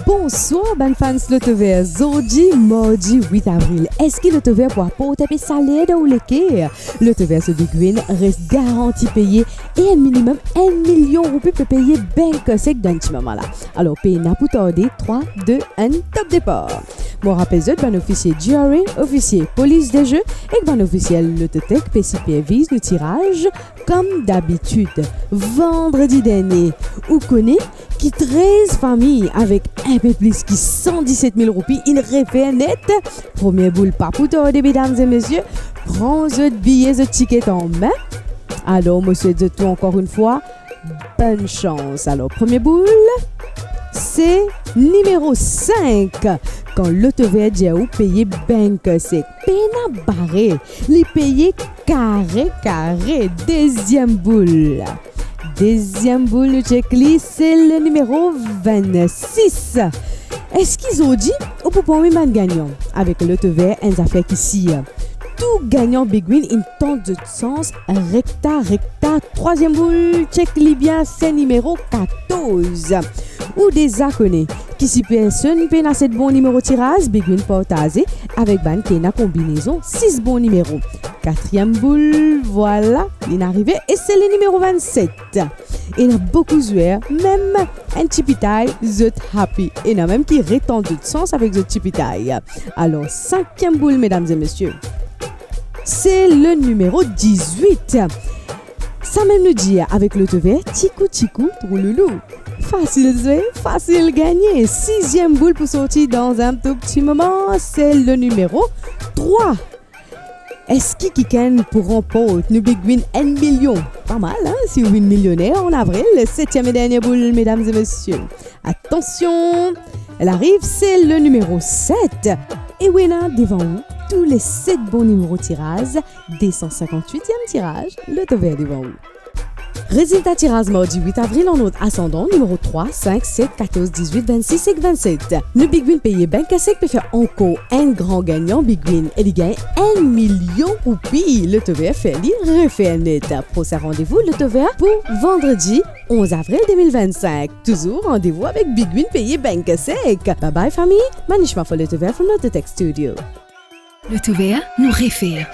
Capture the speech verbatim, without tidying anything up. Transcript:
Bonswar bann fans Lotovert. Zordi mardi wit avril, eski Lotovert pou aport enpe saler dan ou leker? Lotovert so Big Win res garanti peye e enn minimem enn milion roupi pe peye bank sek dan enn ti moman la. Alor, pena pou tarde, trwa, de, enn, top depar. Mo rapel zot bann ofisie G R A, ofisie polis de ze ek bann ofisiel Lototech pe siperviz nou tiraz. Kom dabitid, vandredi dernie, ou kone ki trez fami avek enpe plis ki san diset mil roupi inn refer net. Premie boul pa pou tarde, medam e mesie, pran zot biye, zot tiket an me. Alor, mo swet zot tou ankor enn fwa, bonn sans. Alor, premie boul, se nimero sink. Kan Lotovert dir ou peye bank sek, pena bare, li peye kare kare. Deziem boul. Deziem boul, nou chek li, se le nimero vennsis. Eski zordi ou pou parmi bann gagnan? Avek Lotovert, enn zafer ki sir, tou gagnan Big Win inn tant zot sans rekta rekta. Trwaziem boul, chek li bien, se nimero katorz. Ou deza kone ki si personn pena set bon nimero tiraz, Big Win partaze avek bann ki ena konbinezon sis bon nimero. Katriem boul, vwala, linn arive e se le nimero vennset. Ena boukou zwer, mem enn ti pitay, zot happy. Ena mem ki retant zot sans avek zot ti pitay. Alor, sinkiem boul, medam e mesie, se le nimero dizwit. Samem nou dir avek Lotovert, tikou tikou trouloulou. Fasil zwe, fasil gagne. Siziem boul pou sorti dan enn tou pti moman, se le nimero trwa. Eski kikenn pou ranport nou Big Win enn milion? Pa mal, hein, si ou vinn milioner an avril. Setiem e dernie boul, medam e mesie. Atansion, li arive, se le nimero set. E ou ena devan ou tou le set bon nimero tiraz, de san sinkant-witiem tiraz, Lotovert devan ou. Rezilta tiraz mardi wit avril an ord asandan, nimero trwa, sink, set, katorz, dizwit, vennsis ek vennset. Nou Big Win peye bank sek pe fer ankor enn gran gagnan Big Win e li gagn enn milion roupi. Lotovert fer li refer net. Prosin randevou Lotovert pou vandredi onz avril de mil vennsink. Touzour randevou avek Big Win peye bank sek. Bye bye fami, Manishma for Lotovert from Lototech Studio. Lotovert, nou refer.